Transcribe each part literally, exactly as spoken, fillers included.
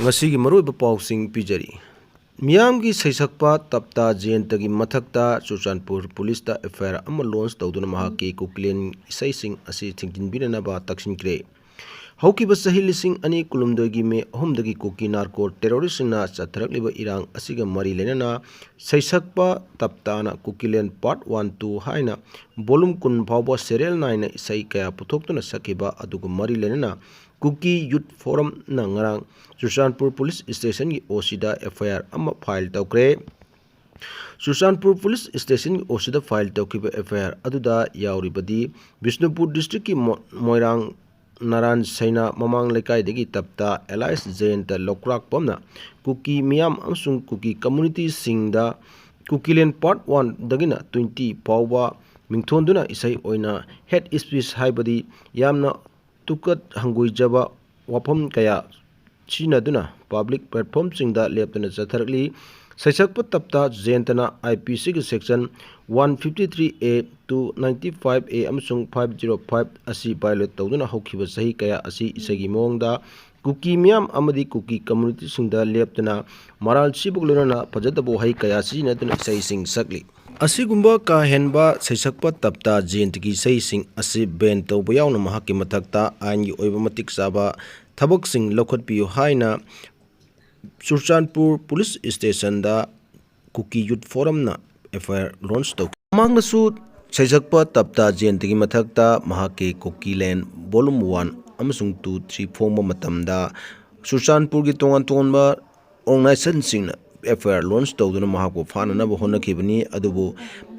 ꯉꯁꯤꯒꯤ ꯃꯔꯨꯑꯣꯏꯕ ꯄꯥꯎꯁꯤꯡ ꯄꯤꯖꯔꯤ꯫ ꯃꯤꯌꯥꯝꯒꯤ ꯁꯩꯁꯛꯄ ꯇꯞꯇꯥ ꯖꯌꯟꯇꯒꯤ ꯃꯊꯛꯇ ꯆꯨꯔꯆꯥꯟꯄꯨꯔ ꯄꯨꯂꯤꯁꯇ ꯑꯦꯐ ꯑꯥꯏ ꯑꯥꯔ ꯑꯃ ꯂꯣꯟꯆ ꯇꯧꯗꯨꯅ ꯃꯍꯥꯛꯀꯤ ꯀꯨꯀꯤꯂꯦꯟ ꯏꯁꯩꯁꯤꯡ ꯑꯁꯤ ꯊꯤꯡꯖꯤꯟꯕꯤꯅꯅꯕ ꯇꯛꯁꯤꯟꯈ꯭ꯔꯦ꯫ ꯍꯧꯈꯤꯕ ꯆꯍꯤ ꯂꯤꯁꯤꯡ ꯑꯅꯤ ꯀꯨꯟꯍꯨꯝꯗꯣꯏꯒꯤ ꯃꯦ ꯑꯍꯨꯝꯗꯒꯤ ꯀꯨꯀꯤ ꯅꯥꯔꯀꯣ ꯇꯦꯔꯣꯔꯤꯁꯁꯤꯡꯅ ꯆꯠꯊꯔꯛꯂꯤꯕ ꯏꯔꯥꯡ ꯑꯁꯤꯒ ꯃꯔꯤ ꯂꯩꯅꯅ ꯁꯩꯁꯛꯄ ꯇꯞꯇꯥꯅ ꯀꯨꯀꯤꯂꯦꯟ ꯄꯥꯔꯠ ꯋꯥꯟ ꯇꯨ ꯍꯥꯏꯅ ꯚꯣꯂꯨꯝ ꯀꯨꯟ ꯐꯥꯎꯕ ꯁꯦꯔꯤꯌꯦꯜ ꯅꯥꯏꯅ ꯏꯁꯩ ꯀꯌꯥ ꯄꯨꯊꯣꯛꯇꯨꯅ ꯁꯛꯈꯤꯕ ꯑꯗꯨꯒ ꯃꯔꯤ ꯂꯩꯅꯅ ꯀꯨꯀꯤ ꯌꯨꯠ ꯐꯣꯔꯝꯅ ꯉꯔꯥꯡ ꯆꯨꯔꯆꯥꯟꯄꯨꯔ ꯄꯨꯂꯤꯁ ꯁ꯭ꯇꯦꯁꯟꯒꯤ ꯑꯣ ꯁꯤꯗ ꯑꯦꯐ ꯑꯥꯏ ꯑꯥꯔ ꯑꯃ ꯐꯥꯏꯜ ꯇꯧꯈ꯭ꯔꯦ꯫ ꯆꯨꯔꯆꯥꯟꯄꯨꯔ ꯄꯨꯂꯤꯁ ꯁ꯭ꯇꯦꯁꯟꯒꯤ ꯑꯣ ꯁꯤꯗ ꯐꯥꯏꯜ ꯇꯧꯈꯤꯕ ꯑꯦꯐ ꯑꯥꯏ ꯑꯥꯔ ꯑꯗꯨꯗ ꯌꯥꯎꯔꯤꯕꯗꯤ ꯕꯤꯁꯅꯨꯄꯨꯔ ꯗꯤꯁꯇ꯭ꯔꯤꯛꯀꯤ ꯃꯣ-, ꯃꯣꯏꯔꯥꯡ ꯅꯥꯔꯥꯟ ꯁꯩꯅꯥ ꯃꯃꯥꯡ ꯂꯩꯀꯥꯏꯗꯒꯤ ꯇꯞꯇꯥ ꯑꯦꯂꯥꯏꯁ ꯖꯌꯟꯇ ꯂꯧꯀ꯭ꯔꯥꯛꯄꯝꯅ ꯀꯨꯀꯤ ꯃꯤꯌꯥꯝ ꯑꯃꯁꯨꯡ ꯀꯨꯀꯤ ꯀꯝꯃꯨꯅꯤꯇꯤꯁꯤꯡꯗ ꯀꯨꯀꯤꯂꯦꯟ ꯄꯥꯔꯠ ꯋꯥꯟꯗꯒꯤꯅ ꯇ꯭ꯋꯦꯟꯇꯤ ꯐꯥꯎꯕ ꯃꯤꯡꯊꯣꯟꯗꯨꯅ ꯏꯁꯩ ꯑꯣꯏꯅ ꯍꯦꯠ ꯁ꯭ꯄꯤꯆ ꯍꯥꯏꯕꯗꯤ ꯌꯥꯝꯅ ꯇꯨꯀꯠ ꯍꯪꯒꯣꯏꯖꯕ ꯋꯥꯐꯝ ꯀꯌꯥ ꯁꯤꯖꯤꯟꯅꯗꯨꯅ ꯄꯕ꯭ꯂꯤꯛ ꯄ꯭ꯂꯦꯠꯐꯣꯝꯁꯤꯡꯗ ꯂꯦꯞꯇꯅ ꯆꯠꯊꯔꯛꯂꯤ꯫ ꯁꯩꯁꯛꯄ ꯇꯞꯇꯥ ꯖꯌꯟꯇꯅ ꯑꯥꯏ ꯄꯤ ꯁꯤꯒꯤ ꯁꯦꯛꯁꯟ ꯋꯥꯟ ꯐꯤꯐꯇꯤ ꯊ꯭ꯔꯤ ꯑꯦ ꯇꯨ ꯅꯥꯏꯟꯇꯤ ꯐꯥꯏꯚ ꯑꯦ ꯑꯃꯁꯨꯡ ꯐꯥꯏꯚ ꯖꯤꯔꯣ ꯐꯥꯏꯚ ꯑꯁꯤ ꯚꯥꯏꯑꯣꯂꯦꯠ ꯇꯧꯗꯨꯅ ꯍꯧꯈꯤꯕ ꯆꯍꯤ ꯀꯌꯥ ꯑꯁꯤ ꯏꯁꯩꯒꯤ ꯃꯑꯣꯡꯗ ꯀꯨꯀꯤ ꯃꯤꯌꯥꯝ ꯑꯃꯗꯤ ꯀꯨꯀꯤ ꯀꯝꯃ꯭ꯌꯨꯅꯤꯇꯤꯁꯤꯡꯗ ꯂꯦꯞꯇꯅ ꯃꯔꯥꯜ ꯁꯤꯕꯒ ꯂꯣꯏꯅꯅ ꯐꯖꯗꯕ ꯋꯥꯍꯩ ꯀꯌꯥ ꯁꯤꯖꯤꯟꯅꯗꯨꯅ ꯏꯁꯩꯁꯤꯡ ꯁꯛꯂꯤ꯫ ꯑꯁꯤꯒꯨꯝꯕ ꯀꯥ ꯍꯦꯟꯕ ꯁꯩꯁꯛꯄ ꯇꯞꯇꯥ ꯖꯌꯟꯇꯒꯤ ꯏꯁꯩꯁꯤꯡ ꯑꯁꯤ ꯕꯦꯟ ꯇꯧꯕ ꯌꯥꯎꯅ ꯃꯍꯥꯛꯀꯤ ꯃꯊꯛꯇ ꯑꯥꯏꯟꯒꯤ ꯑꯣꯏꯕ ꯃꯇꯤꯛ ꯆꯥꯕ ꯊꯕꯛꯁꯤꯡ ꯂꯧꯈꯠꯄꯤꯌꯨ ꯍꯥꯏꯅ ꯆꯨꯔꯆꯥꯟꯄꯨꯔ ꯄꯨꯂꯤꯁ ꯁ꯭ꯇꯦꯁꯟꯗ ꯀꯨꯀꯤ ꯌꯨꯠ ꯐꯣꯔꯝꯅ ꯑꯦꯐ ꯑꯥꯏ ꯑꯥꯔ ꯂꯣꯟꯆ ꯇꯧꯈꯤ꯫ ꯃꯃꯥꯡꯗꯁꯨ ꯁꯩꯁꯛꯄ ꯇꯞꯇꯥ ꯖꯌꯟꯇꯒꯤ ꯃꯊꯛꯇ ꯃꯍꯥꯛꯀꯤ ꯀꯨꯀꯤꯂꯦꯟ ꯚꯣꯂꯨꯝ ꯋꯥꯟ ꯑꯃꯁꯨꯡ ꯇꯨ, ꯊ꯭ꯔꯤ ꯐꯣꯡꯕ ꯃꯇꯝꯗ ꯆꯨꯔꯆꯥꯟꯄꯨꯔꯒꯤ ꯇꯣꯉꯥꯟ ꯇꯣꯉꯥꯟꯕ ꯑꯣꯔꯒꯅꯥꯏꯖꯦꯁꯟꯁꯤꯡꯅ ꯑꯦꯐ ꯑꯥꯏ ꯑꯥꯔ ꯂꯣꯟꯆ ꯇꯧꯗꯨꯅ ꯃꯍꯥꯛꯄꯨ ꯐꯥꯅꯅꯕ ꯍꯣꯠꯅꯈꯤꯕꯅꯤ, ꯑꯗꯨꯕꯨ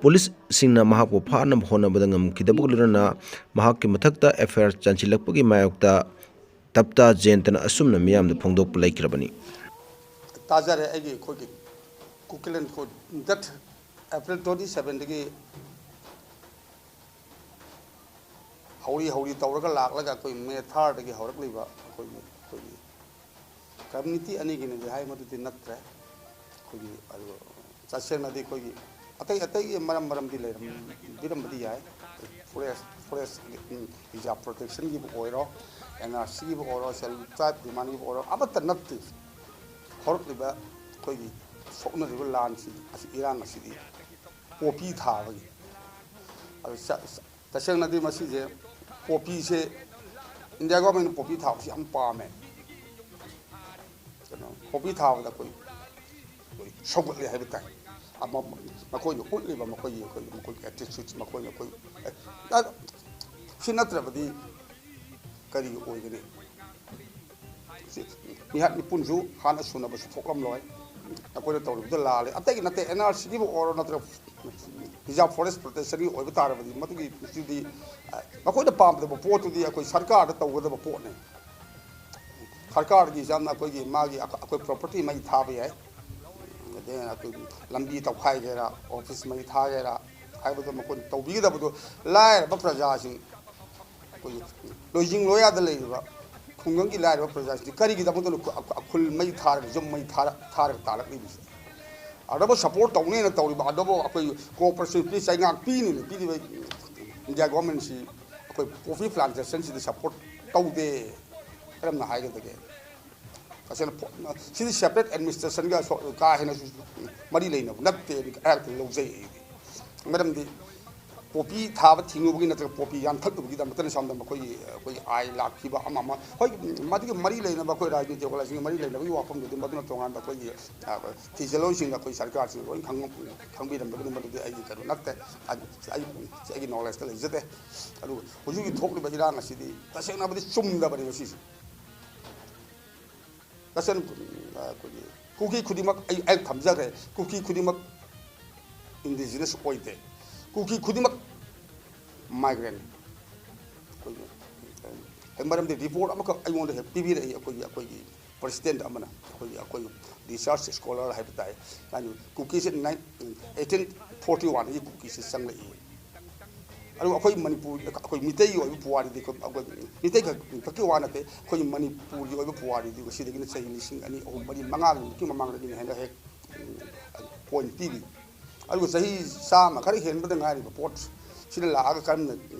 ꯄꯨꯂꯤꯁꯁꯤꯡꯅ ꯃꯍꯥꯛꯄꯨ ꯐꯥꯅꯕ ꯍꯣꯠꯅꯕꯗ ꯉꯝꯈꯤꯗꯕꯒ ꯂꯣꯏꯅꯅ ꯃꯍꯥꯛꯀꯤ ꯃꯊꯛꯇ ꯑꯦꯐ ꯑꯥꯏ ꯑꯥꯔ ꯆꯟꯁꯤꯜꯂꯛꯄꯒꯤ ꯃꯥꯌꯣꯛꯇ ꯇꯞꯇꯥ ꯖꯌꯟꯇꯅ ꯑꯁꯨꯝꯅ ꯃꯤꯌꯥꯝꯗ ꯐꯣꯡꯗꯣꯛꯄ ꯂꯩꯈ꯭ꯔꯕꯅꯤ꯫ ꯇꯥꯖꯔꯦ꯫ ꯑꯩꯒꯤ ꯑꯩꯈꯣꯏꯒꯤ ꯀꯨꯀꯤꯂꯦꯟ ꯀꯣ-, ꯗꯦꯠ ꯑꯦꯄ꯭ꯔꯤꯜ ꯇ꯭ꯋꯦꯟꯇꯤ ꯁꯚꯦꯟꯗꯒꯤ ꯍꯧꯔꯤ ꯍꯧꯔꯤ ꯇꯧꯔꯒ ꯂꯥꯛꯂꯒ ꯑꯩꯈꯣꯏ ꯃꯦ ꯊꯥꯔꯗꯒꯤ ꯍꯧꯔꯛꯂꯤꯕ ꯑꯩꯈꯣꯏꯒꯤ, ꯑꯩꯈꯣꯏꯒꯤ ꯀꯝꯃ꯭ꯌꯨꯅꯤꯇꯤ ꯑꯅꯤꯒꯤꯅꯗꯤ ꯍꯥꯏ, ꯃꯗꯨꯗꯤ ꯅꯠꯇ꯭ꯔꯦ꯫ ꯑꯩꯈꯣꯏꯒꯤ ꯑꯗꯨ ꯇꯁꯦꯡꯅꯗꯤ ꯑꯩꯈꯣꯏꯒꯤ ꯑꯇꯩ ꯑꯇꯩꯒꯤ ꯃꯔꯝ ꯃꯔꯝꯗꯤ ꯂꯩꯔꯝꯕꯤꯔꯝꯕꯗꯤ ꯌꯥꯏ꯫ ꯐꯣꯔꯦꯁ ꯐꯣꯔꯦꯁ ꯔꯤꯖꯥꯔꯚ ꯄ꯭ꯔꯣꯇꯦꯛꯁꯟꯒꯤꯕꯨ ꯑꯣꯏꯔꯣ, ꯑꯦꯟ ꯑꯥꯔ ꯁꯤꯒꯤꯕꯨ ꯑꯣꯏꯔꯣ, ꯁꯦꯜ ꯇ꯭ꯔꯥꯏꯕ ꯗꯤꯃꯥꯟꯒꯤꯕꯨ ꯑꯣꯏꯔꯣ, ꯑꯃꯠꯇ ꯅꯠꯇꯦ꯫ ꯍꯧꯔꯛꯂꯤꯕ ꯑꯩꯈꯣꯏꯒꯤ ꯁꯣꯛꯅꯔꯤꯕ ꯂꯥꯟꯁꯤ, ꯑꯁꯤ, ꯏꯔꯥꯡ ꯑꯁꯤꯗꯤ ꯄꯣꯄꯤ ꯊꯥꯕꯒꯤ꯫ ꯑꯗꯨ ꯁ- ꯁ- ꯇꯁꯦꯡꯅꯗꯤ ꯃꯁꯤꯁꯦ ꯄꯣꯄꯤꯁꯦ, ꯏꯟꯗꯤꯌꯥ ꯒꯣꯔꯃꯦꯟꯅ ꯄꯣꯄꯤ ꯊꯥꯕꯁꯤ ꯌꯥꯝ ꯄꯥꯝꯃꯦ꯫ ꯀꯩꯅꯣ, ꯄꯣꯄꯤ ꯊꯥꯕꯗ ꯑꯩꯈꯣꯏ, ꯑꯩꯈꯣꯏ ꯁꯧꯒꯠꯂꯦ ꯍꯥꯏꯕ ꯇꯥꯏ꯫ ꯑꯃ, ꯃꯈꯣꯏꯅ ꯎꯠꯂꯤꯕ ꯃꯈꯣꯏꯒꯤ, ꯑꯩꯈꯣꯏꯒꯤ, ꯃꯈꯣꯏꯒꯤ ꯑꯦꯇꯤꯆꯨꯠ, ꯃꯈꯣꯏꯅ ꯑꯩꯈꯣꯏ, ꯑꯦ, ꯑ, ꯁꯤ ꯅꯠꯇ꯭ꯔꯕꯗꯤ ꯀꯔꯤ ꯑꯣꯏꯒꯅꯤ? ꯁꯤ ꯃꯤꯍꯥꯠ ꯃꯤꯄꯨꯟꯁꯨ ꯍꯥꯟꯅ ꯁꯨꯅꯕꯁꯨ ꯊꯣꯛꯂꯝꯂꯣꯏ꯫ ꯑꯩꯈꯣꯏꯅ ꯇꯧꯔꯤꯕꯗꯣ ꯂꯥꯜꯂꯦ꯫ ꯑꯇꯩꯒꯤ ꯅꯠꯇꯦ, ꯑꯦꯟ ꯑꯥꯔ ꯁꯤꯒꯤꯕꯨ ꯑꯣꯏꯔꯣ, ꯅꯠꯇ꯭ꯔꯒ ꯔꯤꯖꯥꯔꯚ ꯐꯣꯔꯦꯁ ꯄ꯭ꯔꯣꯇꯦꯛꯁꯟꯒꯤ ꯑꯣꯏꯕ ꯇꯥꯔꯕꯗꯤ, ꯃꯗꯨꯒꯤ ꯁꯤꯗꯤ, ꯑ, ꯃꯈꯣꯏꯅ ꯄꯥꯝꯗꯕ ꯄꯣꯠꯇꯨꯗꯤ ꯑꯩꯈꯣꯏ ꯁꯔꯀꯥꯔꯗ ꯇꯧꯒꯗꯕ ꯄꯣꯠꯅꯤ꯫ ꯁꯔꯀꯥꯔꯒꯤ ꯌꯥꯝꯅ ꯑꯩꯈꯣꯏꯒꯤ ꯃꯥꯒꯤ ꯑꯩꯈꯣꯏ ꯄ꯭ꯔꯣꯄꯔꯇꯤ ꯃꯩ ꯊꯥꯕ ꯌꯥꯏ, ꯑꯗꯩ ꯑꯩꯈꯣꯏꯒꯤ ꯂꯝꯕꯤ ꯇꯧꯈꯥꯏꯒꯦꯔꯥ, ꯑꯣꯐꯤꯁ ꯃꯩ ꯊꯥꯒꯦꯔꯥ ꯍꯥꯏꯕꯗꯣ ꯃꯈꯣꯏꯅ ꯇꯧꯕꯤꯒꯗꯕꯗꯣ ꯂꯥꯏꯔꯕ ꯄ꯭ꯔꯖꯥꯁꯤꯡ, ꯑꯩꯈꯣꯏꯒꯤ ꯂꯣꯏꯖꯤꯡ ꯂꯣꯌꯥꯗ ꯂꯩꯔꯤꯕ ꯈꯨꯡꯒꯪꯒꯤ ꯂꯥꯏꯔꯕ ꯄ꯭ꯔꯖꯥꯁꯤꯡꯁꯤ ꯀꯔꯤꯒꯤꯗꯃꯛꯇꯅꯣ ꯈꯨ-, ꯈꯨ-, ꯈꯨꯜ ꯃꯩ ꯊꯥꯔꯒ, ꯌꯨꯝ ꯃꯩ ꯊꯥꯔ-, ꯊꯥꯔꯒ ꯇꯥꯜꯂꯛꯂꯤꯕꯁꯤ? ꯑꯗꯨꯕꯨ ꯁꯄꯣꯔꯠ ꯇꯧꯅꯦꯅ ꯇꯧꯔꯤꯕ, ꯑꯗꯨꯕꯨ ꯑꯩꯈꯣꯏ ꯀꯣꯑꯣꯄꯔꯦꯁꯟ ꯄꯤ ꯆꯩꯉꯥꯛ ꯄꯤꯅꯦꯅ ꯄꯤꯔꯤꯕ ꯏꯟꯗꯤꯌꯥ ꯒꯣꯔꯃꯦꯟꯁꯤ ꯑꯩꯈꯣꯏ ꯀꯣꯐꯤ ꯄ꯭ꯂꯥꯟꯇꯦꯁꯟꯁꯤꯗ ꯁꯄꯣꯔꯠ ꯇꯧꯗꯦ꯫ ꯀꯔꯝꯅ ꯍꯥꯏꯒꯗꯒꯦ? ꯇꯁꯦꯡꯅ ꯐꯣ-, ꯁꯤꯗꯤ ꯁꯦꯄꯔꯦꯠ ꯑꯦꯗꯃꯤꯅꯤꯁꯇ꯭ꯔꯦꯁꯟꯒ ꯁꯣ-, ꯀꯥ ꯍꯦꯟꯅꯁꯨ ꯃꯔꯤ ꯂꯩꯅꯕ ꯅꯠꯇꯦ, ꯑꯩꯍꯥꯛꯇ ꯂꯧꯖꯩ ꯑꯩꯗꯤ꯫ ꯃꯔꯝꯗꯤ ꯄꯣꯄꯤ ꯊꯥꯕ ꯊꯤꯡꯉꯨꯕꯒꯤ ꯅꯠꯇ꯭ꯔꯒ ꯄꯣꯄꯤ ꯌꯥꯟꯊꯠꯂꯨꯕꯒꯤꯗꯃꯛꯇꯅ ꯁꯣꯝꯗ ꯃꯈꯣꯏꯒꯤ, ꯑꯩꯈꯣꯏꯒꯤ ꯑꯥꯏ ꯂꯥꯛꯈꯤꯕ ꯑꯃ ꯑꯃ, ꯍꯣꯏ, ꯃꯗꯨꯒꯤ ꯃꯔꯤ ꯂꯩꯅꯕ ꯑꯩꯈꯣꯏ ꯔꯥꯖꯅꯤꯇꯤ ꯑꯣꯔꯒꯅꯥꯏꯖꯦꯁꯟꯒ ꯃꯔꯤ ꯂꯩꯅꯕꯒꯤ ꯋꯥꯐꯝꯗꯨꯗꯤ ꯃꯗꯨꯅ ꯇꯣꯉꯥꯟꯕ ꯑꯩꯈꯣꯏꯒꯤ, ꯑ, ꯊꯤꯖꯤꯜꯂꯣꯏꯁꯤꯡꯅ ꯑꯩꯈꯣꯏ ꯁꯔꯀꯥꯔꯁꯤꯡꯅ ꯂꯣꯏ ꯈꯪꯉꯝ-, ꯈꯪꯕꯤꯔꯝꯕꯒꯅꯤ꯫ ꯃꯗꯨꯗꯤ ꯑꯩꯒꯤ ꯀꯩꯅꯣ ꯅꯠꯇꯦ, ꯑꯩ, ꯑꯩ, ꯑꯩꯒꯤ ꯅꯣꯂꯦꯖꯇ ꯂꯩꯖꯗꯦ꯫ ꯑꯗꯨꯒ ꯍꯧꯖꯤꯛ ꯍꯧꯖꯤꯛ ꯊꯣꯛꯂꯤꯕ ꯏꯔꯥꯡ ꯑꯁꯤꯗꯤ ꯇꯁꯦꯡꯅꯕꯗꯤ ꯆꯨꯝꯗꯕꯅꯤ ꯃꯁꯤꯁꯦ꯫ ꯇꯁꯦꯡꯅ, ꯑ, ꯑꯩꯈꯣꯏꯒꯤ ꯀꯨꯀꯤ ꯈꯨꯗꯤꯡꯃꯛ, ꯑꯩ, ꯑꯩ ꯊꯝꯖꯈ꯭ꯔꯦ, ꯀꯨꯀꯤ ꯈꯨꯗꯤꯡꯃꯛ ꯏꯟꯗꯤꯖꯤꯅꯁ ꯑꯣꯏꯗꯦ, ꯀꯨꯀꯤ ꯈꯨꯗꯤꯡꯃꯛ ꯃꯥꯏꯒ꯭ꯔꯦꯟ꯫ ꯑꯩꯈꯣꯏꯒꯤ, ꯑ, ꯃꯔꯝꯗꯤ ꯔꯤꯄꯣꯔꯠ ꯑꯃꯈꯛ ꯑꯩꯉꯣꯟꯗ ꯍꯦꯛ ꯄꯤꯕꯤꯔꯛꯏ ꯑꯩꯈꯣꯏꯒꯤ, ꯑꯩꯈꯣꯏꯒꯤ ꯄ꯭ꯔꯦꯁꯤꯗꯦꯟꯠ ꯑꯃꯅ, ꯑꯩꯈꯣꯏꯒꯤ, ꯑꯩꯈꯣꯏ ꯔꯤꯁꯔꯆ ꯁ꯭ꯀꯣꯂꯔ ꯍꯥꯏꯕ ꯇꯥꯏ, ꯍꯥꯏꯗꯤ ꯀꯨꯀꯤꯁꯦ ꯅꯥꯏꯟ-, ꯑꯩꯠꯇꯤꯟ ꯐꯣꯔꯇꯤ ꯋꯥꯟꯗꯒꯤ ꯀꯨꯀꯤꯁꯦ ꯆꯪꯂꯛꯏ꯫ ꯑꯗꯨꯒ ꯑꯩꯈꯣꯏ ꯃꯅꯤꯄꯨꯔ, ꯑꯩꯈꯣꯏ ꯃꯤꯇꯩꯒꯤ ꯑꯣꯏꯕ ꯄꯨꯋꯥꯔꯤꯗꯤ ꯑꯩꯈꯣꯏ, ꯑꯩꯈꯣꯏ ꯃꯤꯇꯩ ꯈꯛ, ꯈꯛꯀꯤ ꯋꯥ ꯅꯠꯇꯦ, ꯑꯩꯈꯣꯏ ꯃꯅꯤꯄꯨꯔꯒꯤ ꯑꯣꯏꯕ ꯄꯨꯋꯥꯔꯤꯗꯤ ꯉꯁꯤꯗꯒꯤꯅ ꯆꯍꯤ ꯂꯤꯁꯤꯡ ꯑꯅꯤ, ꯑꯍꯨꯝ, ꯃꯔꯤ, ꯃꯉꯥꯒꯤ ꯃꯃꯥꯡꯗꯒꯤꯅ ꯍꯦꯟꯅ ꯍꯦꯛ, ꯎꯝ, ꯄꯣꯏꯟꯠ ꯄꯤꯔꯤ꯫ ꯑꯗꯨꯒ ꯆꯍꯤ ꯆꯥꯝꯃ ꯈꯔ ꯍꯦꯟꯕꯗ ꯉꯥꯏꯔꯤꯕ ꯄꯣꯠ ꯁꯤꯗ ꯂꯥꯛꯑꯒ ꯀꯔꯝꯅ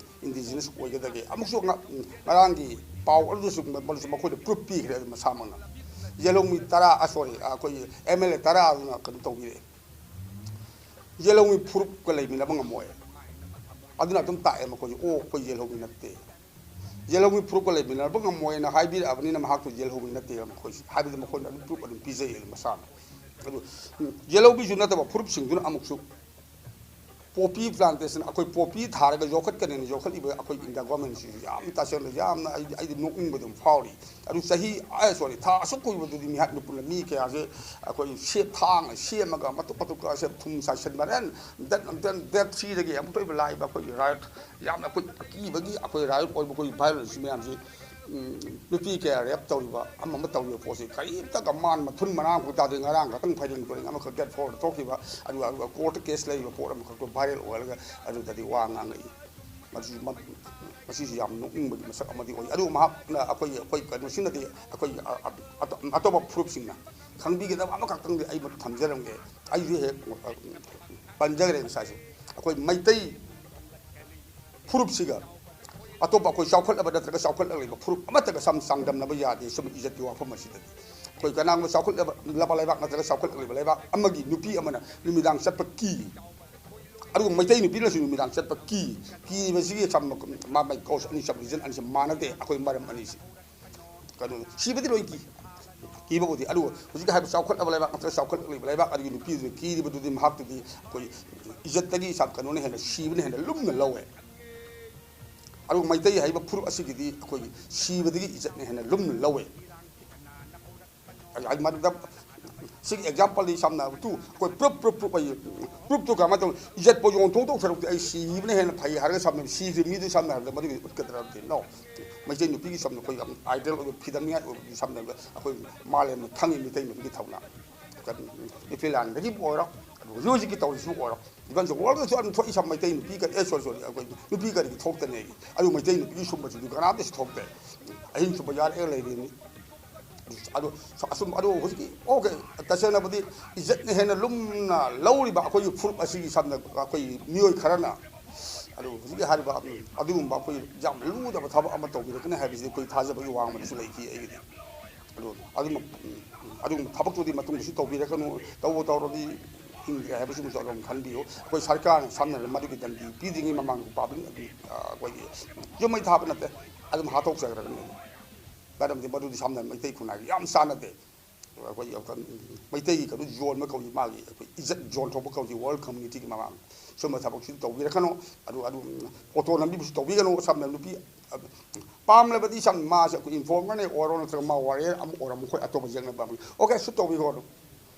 indigenous ꯑꯣꯏꯒꯗꯒꯦ? ꯑꯃꯨꯛꯁꯨ ꯉ-, ꯉꯔꯥꯡꯒꯤ ꯄꯥꯎ ꯑꯗꯨꯗꯁꯨ ꯃ-, ꯃꯗꯨꯁꯨ ꯃꯈꯣꯏꯅ proof ꯄꯤꯈ꯭ꯔꯦ꯫ ꯑꯗꯨ ꯃꯁꯥꯃꯛꯅ ꯌꯦꯜꯍꯧꯃꯤ ꯇꯔꯥ, ꯑ, sorry, ꯑ, ꯑꯩꯈꯣꯏꯒꯤ M L A ꯇꯔꯥ ꯑꯗꯨꯅ ꯀꯩꯅꯣ ꯇꯧꯕꯤꯔꯦ꯫ ꯌꯦꯜꯍꯧꯃꯤ ꯐꯨꯔꯨꯞꯀ ꯂꯩꯃꯤꯟꯅꯕ ꯉꯝꯃꯣꯏ꯫ ꯑꯗꯨꯅ ꯑꯗꯨꯝ ꯇꯥꯛꯑꯦ ꯃꯈꯣꯏꯁꯦ, "ꯑꯣ, ꯑꯩꯈꯣꯏ ꯌꯦꯜꯍꯧꯃꯤ ꯅꯠꯇꯦ꯫ ꯌꯦꯜꯍꯧꯃꯤ ꯐꯨꯔꯨꯞꯀ ꯂꯩꯃꯤꯟꯅꯕ ꯉꯝꯃꯣꯏꯅ ꯍꯥꯏꯕꯤꯔꯛꯑꯕꯅꯤꯅ ꯃꯍꯥꯛꯇꯨ ꯌꯦꯜꯍꯧꯃꯤ ꯅꯠꯇꯦꯕ ꯃꯈꯣꯏꯁꯦ", ꯍꯥꯏꯕꯗꯤ ꯃꯈꯣꯏꯅ ꯑꯗꯨꯝ proof ꯑꯗꯨꯝ ꯄꯤꯖꯩꯌꯦ ꯃꯁꯥꯅ꯫ ꯑꯗꯨ, ꯎꯝ, ꯌꯦꯜꯍꯧꯃꯤꯁꯨ ꯅꯠꯇꯕ ꯐꯨꯔꯨꯞꯁꯤꯡꯗꯨꯅ ꯑꯃꯨꯛꯁꯨ poppy plantation, ꯑꯩꯈꯣꯏ poppy ꯊꯥꯔꯒ ꯌꯣꯛꯈꯠꯀꯅꯦꯅ ꯌꯣꯛꯈꯠꯂꯤꯕ ꯑꯩꯈꯣꯏ India government ꯁꯤꯁꯨ ꯌꯥꯝ ꯇꯁꯦꯡꯅ ꯌꯥꯝꯅ ꯑꯩꯗꯤ, ꯑꯩꯗꯤ ꯅꯣꯛꯅꯤꯡꯕ ꯑꯗꯨꯝ ꯐꯥꯎꯔꯤ꯫ ꯑꯗꯨ ꯆꯍꯤ, ꯑ, sorry, ꯊꯥ ꯑꯁꯨꯛ ꯀꯨꯏꯕꯗꯨꯗꯤ ꯃꯤꯍꯥꯠ ꯃꯤꯄꯨꯟꯅ ꯃꯤ ꯀꯌꯥꯁꯦ ꯑꯩꯈꯣꯏ ꯁꯦꯞ ꯊꯥꯡꯅ ꯁꯦꯝꯃꯒ ꯃꯇꯨꯞ ꯃꯇꯨꯞ ꯀꯌꯥꯁꯦ ꯊꯨꯝ ꯆꯥꯏꯁꯤꯟꯕꯅꯦ꯫ Date, date three ꯗꯒꯤ ꯑꯃꯨꯛ ꯊꯣꯛꯏꯕ ꯂꯥꯛꯏꯕ ꯑꯩꯈꯣꯏꯒꯤ riot, ꯌꯥꯝꯅ ꯑꯩꯈꯣꯏ ꯑꯀꯤꯕꯒꯤ ꯑꯩꯈꯣꯏ riot ꯑꯣꯏꯕ ꯑꯩꯈꯣꯏꯒꯤ violence ꯃꯌꯥꯝꯁꯤ, ꯎꯝ, ꯅꯨꯄꯤ ꯀꯌꯥ rape ꯇꯧꯔꯤꯕ, ꯑꯃ ꯑꯃ ꯇꯧꯔꯤꯕ ꯄꯣꯠꯁꯤ ꯀꯔꯤꯝꯇ ꯀꯃꯥꯟ ꯃꯊꯨꯟ ꯃꯅꯥ ꯑꯃꯐꯥꯎ ꯇꯥꯗꯦ꯫ ꯉꯔꯥꯡ ꯈꯛꯇꯪ ꯐꯩꯔꯦꯡ ꯇꯨꯔꯦꯡ ꯑꯃꯈꯛ date four ꯗ ꯊꯣꯛꯈꯤꯕ, ꯑꯗꯨꯒ, ꯑꯗꯨꯒ court ꯇ case ꯂꯩꯔꯤꯕ ꯄꯣꯠ ꯑꯃꯈꯛꯇꯣ viral ꯑꯣꯏꯍꯜꯂꯒ ꯑꯗꯨꯗꯗꯤ ꯋꯥ ꯉꯥꯡꯉꯛꯏ꯫ ꯃꯁꯤꯁꯨ ꯃ-, ꯃꯁꯤꯁꯨ ꯌꯥꯝ ꯅꯣꯛꯅꯤꯡꯕꯒꯤ ꯃꯁꯛ ꯑꯃꯗꯤ ꯑꯣꯏ꯫ ꯑꯗꯨꯒ ꯃꯍꯥꯛꯅ ꯑꯩꯈꯣꯏꯒꯤ, ꯑꯩꯈꯣꯏ ꯀꯩꯅꯣꯁꯤꯅꯗꯤ ꯑꯩꯈꯣꯏꯒꯤ ꯑ-, ꯑ-, ꯑꯇꯣꯞ-, ꯑꯇꯣꯞꯄ ꯐꯨꯔꯨꯞꯁꯤꯡꯅ ꯈꯪꯕꯤꯒꯗꯕ ꯑꯃꯈꯛꯇꯪꯗꯤ ꯑꯩ ꯃꯗꯨ ꯊꯝꯖꯔꯝꯒꯦ꯫ ꯑꯩꯁꯨ ꯍꯦꯛ, ꯑ, ꯄꯟꯖꯈ꯭ꯔꯦ ꯉꯁꯥꯏꯁꯨ꯫ ꯑꯩꯈꯣꯏ ꯃꯩꯇꯩ ꯐꯨꯔꯨꯞꯁꯤꯒ ꯑꯇꯣꯞꯄ ꯑꯩꯈꯣꯏ ꯆꯥꯎꯈꯠꯂꯕ ꯅꯠꯇ꯭ꯔꯒ ꯆꯥꯎꯈꯠꯂꯛꯂꯤꯕ ꯐꯨꯔꯨꯞ ꯑꯃꯠꯇꯒ ꯁꯝ ꯆꯥꯡꯗꯝꯅꯕ ꯌꯥꯗꯦ꯫ ꯁꯨꯝ ꯏꯖꯠꯀꯤ ꯋꯥꯐꯝ ꯑꯁꯤꯗꯗꯤ ꯑꯩꯈꯣꯏ ꯀꯅꯥꯒꯨꯝꯕ ꯆꯥꯎꯈꯠꯂꯕ ꯂꯩꯕꯥꯛ ꯅꯠꯇ꯭ꯔꯒ ꯆꯥꯎꯈꯠꯂꯛꯂꯤꯕ ꯂꯩꯕꯥꯛ ꯑꯃꯒꯤ ꯅꯨꯄꯤ ꯑꯃꯅ ꯅꯨꯃꯤꯗꯥꯡ ꯆꯠꯄ ꯀꯤ, ꯑꯗꯨꯒ ꯃꯩꯇꯩ ꯅꯨꯄꯤꯅꯁꯨ ꯅꯨꯃꯤꯗꯥꯡ ꯆꯠꯄ ꯀꯤ꯫ ꯀꯤꯕꯁꯤꯒꯤ ꯁꯝ-, ꯃꯥ-, ꯃꯥꯒꯤ cause ꯑꯅꯤ ꯆꯠꯄ, reason ꯑꯅꯤꯁꯦ ꯃꯥꯟꯅꯗꯦ꯫ ꯑꯩꯈꯣꯏ ꯃꯔꯝ ꯑꯅꯤꯁꯦ ꯀꯩꯅꯣ, ꯁꯤꯕꯗꯤ ꯂꯣꯏ ꯀꯤ꯫ ꯀꯤꯕꯕꯨꯗꯤ, ꯑꯗꯨꯕꯨ ꯍꯧꯖꯤꯛ ꯍꯥꯏꯕ ꯆꯥꯎꯈꯠꯂꯕ ꯂꯩꯕꯥꯛ ꯅꯠꯇ꯭ꯔꯒ ꯆꯥꯎꯈꯠꯂꯛꯂꯤꯕ ꯂꯩꯕꯥꯛ ꯑꯗꯨꯒꯤ ꯅꯨꯄꯤꯗꯨꯅ ꯀꯤꯔꯤꯕꯗꯨꯗꯤ ꯃꯍꯥꯛꯇꯨꯗꯤ ꯑꯩꯈꯣꯏ ꯏꯖꯠꯇꯒꯤ ꯁꯥ-, ꯀꯩꯅꯣꯅ ꯍꯦꯟꯅ, ꯁꯤꯕꯅ ꯍꯦꯟꯅ ꯂꯨꯝꯅ ꯂꯧꯋꯦ꯫ ꯑꯗꯨꯒ ꯃꯩꯇꯩ ꯍꯥꯏꯕ ꯐꯨꯔꯨꯞ ꯑꯁꯤꯒꯤꯗꯤ ꯑꯩꯈꯣꯏꯒꯤ ꯁꯤꯕꯗꯒꯤ ꯏꯖꯠꯅ ꯍꯦꯟꯅ ꯂꯨꯝꯅ ꯂꯧꯋꯦ꯫ ꯑꯩ, ꯑꯩ ꯃꯗꯨꯗ ꯁꯤꯒꯤ example ꯗꯤ ꯁꯝꯅ ꯍꯥꯏꯕ, ꯇꯨ, ꯑꯩꯈꯣꯏ proof, proof, proof ꯑꯩ, proof ꯇꯨ ꯀꯃꯥꯏꯅ ꯇꯧꯅꯤ? ꯏꯖꯠꯄꯨ ꯌꯣꯟꯊꯣꯛꯇꯧ ꯁꯔꯨꯛꯇꯤ ꯑꯩ ꯁꯤꯕꯅ ꯍꯦꯟꯅ ꯐꯩ ꯍꯥꯏꯔꯒ ꯁꯝꯅ ꯁꯤꯗ꯭ꯔꯤ ꯃꯤꯗꯨ ꯁꯝꯅ ꯍꯥꯏꯔꯕꯗ ꯃꯗꯨꯒꯤ ꯎꯠꯀꯗ꯭ꯔꯗꯤ? No꯫ ꯃꯩꯇꯩ ꯅꯨꯄꯤꯒꯤ ꯁꯝꯅ ꯑꯩꯈꯣꯏ ꯌꯥꯝ ideal ꯑꯣꯏꯕ, ꯐꯤꯗꯝꯅꯤꯡꯉꯥꯏ ꯑꯣꯏꯕ ꯁꯝꯅ ꯍꯥꯏꯔꯕꯗ ꯑꯩꯈꯣꯏ ꯃꯥꯂꯦꯝꯅ ꯈꯪꯉꯤ ꯃꯩꯇꯩ ꯅꯨꯄꯤꯒꯤ ꯊꯧꯅꯥ꯫ ꯅ꯭ꯌꯨꯐꯤꯂꯥꯟꯗꯒꯤꯕꯨ ꯑꯣꯏꯔꯣ, ꯑꯗꯨꯒ ꯍꯧꯖꯤꯛ ꯍꯧꯖꯤꯛꯀꯤ ꯇꯧꯔꯤꯁꯤꯕꯨ ꯑꯣꯏꯔꯣ, ꯏꯚꯟ ꯋꯥꯔꯜꯗꯁꯨ ꯑꯗꯨꯝ ꯊꯣꯛꯏ ꯁꯝ ꯃꯩꯇꯩ ꯅꯨꯄꯤ ꯀꯔꯤ, ꯑꯦ, sorry, sorry, ꯑꯩꯈꯣꯏ ꯅꯨꯄꯤ ꯀꯔꯤꯒꯤ ꯊꯣꯛꯇꯅꯦꯒꯤ? ꯑꯗꯨ ꯃꯩꯇꯩ ꯅꯨꯄꯤꯒꯤ ꯁꯨꯝꯕꯁꯤꯗꯤ ꯀꯅꯥꯝꯇꯁꯨ ꯊꯣꯛꯇꯦ꯫ ꯑꯍꯤꯡ ꯁꯨꯝꯕ ꯌꯥꯔꯛꯑꯦ ꯂꯩꯔꯤꯅꯤ꯫ ꯑꯗꯨ ꯑꯁꯨꯝ, ꯑꯗꯨ ꯍꯧꯖꯤꯛꯀꯤ, ꯑꯣꯀꯦ, ꯇꯁꯦꯡꯅꯕꯨꯗꯤ ꯏꯖꯠꯅ ꯍꯦꯟꯅ ꯂꯨꯝꯅ ꯂꯧꯔꯤꯕ ꯑꯩꯈꯣꯏꯒꯤ ꯐꯨꯔꯨꯞ ꯑꯁꯤꯒꯤ ꯁꯝꯅ ꯑꯩꯈꯣꯏ ꯃꯤꯑꯣꯏ ꯈꯔꯅ, ꯑꯗꯨ ꯍꯧꯖꯤꯛꯀꯤ ꯍꯥꯏꯔꯤꯕ, ꯎꯝ, ꯑꯗꯨꯒꯨꯝꯕ ꯑꯩꯈꯣꯏ ꯌꯥꯝ ꯂꯨꯗꯕ ꯊꯕꯛ ꯑꯃ ꯇꯧꯕꯤꯔꯛꯀꯅꯤ ꯍꯥꯏꯕꯁꯤꯗꯤ ꯑꯩꯈꯣꯏ ꯊꯥꯖꯕꯒꯤ ꯋꯥꯡꯃꯗꯁꯨ ꯂꯩꯈꯤ ꯑꯩꯒꯤꯗꯤ꯫ ꯑꯗꯨ ꯑꯗꯨꯝ, ꯎꯝ, ꯑꯗꯨꯒꯨꯝꯕ ꯊꯕꯛꯇꯨꯗꯤ ꯃꯇꯨꯡꯗꯁꯨ ꯇꯧꯕꯤꯔꯛꯀꯅꯨ, ꯇꯧꯕ ꯇꯧꯔꯗꯤ ꯍꯤꯡꯗ꯭ꯔꯦ ꯍꯥꯏꯕꯁꯤꯃꯁꯨ ꯑꯗꯨꯝ ꯈꯟꯕꯤꯌꯨ꯫ ꯑꯩꯈꯣꯏ ꯁꯔꯀꯥꯔꯅ ꯁꯝꯅ ꯍꯥꯏꯔꯕꯗ ꯃꯗꯨꯒꯤ ꯗꯟꯗꯤ ꯄꯤꯗ꯭ꯔꯤꯉꯩ ꯃꯃꯥꯡꯗ ꯄꯥꯕ꯭ꯂꯤꯛ ꯑꯗꯨꯝ, ꯑ, ꯑꯩꯈꯣꯏꯒꯤ ꯌꯨꯝ ꯃꯩ ꯊꯥꯕ ꯅꯠꯇꯦ, ꯑꯗꯨꯝ ꯍꯥꯠꯇꯣꯛꯆꯈ꯭ꯔꯒꯅꯤ꯫ ꯃꯔꯝꯗꯤ ꯃꯗꯨꯗꯤ ꯁꯝꯅ ꯃꯩꯇꯩ ꯈꯨꯟꯅꯥꯏꯒꯤ ꯌꯥꯝ ꯆꯥꯟꯅꯗꯦ꯫ ꯑꯩꯈꯣꯏꯒꯤ ꯃꯩꯇꯩꯒꯤ ꯀꯩꯅꯣ ꯌꯣꯟꯕ ꯀꯧꯏ, ꯃꯥꯒꯤ ꯑꯩꯈꯣꯏ ꯏꯖꯠ ꯌꯣꯟꯊꯣꯛꯄ ꯀꯧꯏ꯫ ꯋꯥꯔꯜ ꯀꯝꯃ꯭ꯌꯨꯅꯤꯇꯤꯒꯤ ꯃꯃꯥꯡ ꯁꯨꯝꯕ ꯊꯕꯛꯁꯤ ꯇꯧꯕꯤꯔꯛꯀꯅꯨ꯫ ꯑꯗꯨ, ꯑꯗꯨ ꯐꯣꯇꯣ ꯅꯝꯕꯤꯕꯁꯨ ꯇꯧꯕꯤꯒꯅꯨ꯫ ꯁꯝꯅ ꯅꯨꯄꯤ ꯄꯥꯝꯂꯕꯗꯤ ꯁꯝ ꯃꯥꯁꯦ ꯑꯩꯈꯣꯏ ꯏꯟꯐꯣꯔꯃꯔꯅ ꯑꯣꯏꯔꯣ, ꯅꯠꯇ꯭ꯔꯒ ꯃꯥ ꯋꯥꯔꯤꯌꯔ ꯑꯃ ꯑꯣꯏꯔꯝꯃꯣ, ꯑꯩꯈꯣꯏ ꯑꯇꯣꯞꯄ ꯌꯦꯡꯅꯕ ꯑꯃ, ꯑꯣꯀꯦ, ꯁꯨꯠ ꯇꯧꯕꯤꯈ꯭ꯔꯣ, ꯑꯗꯨꯝ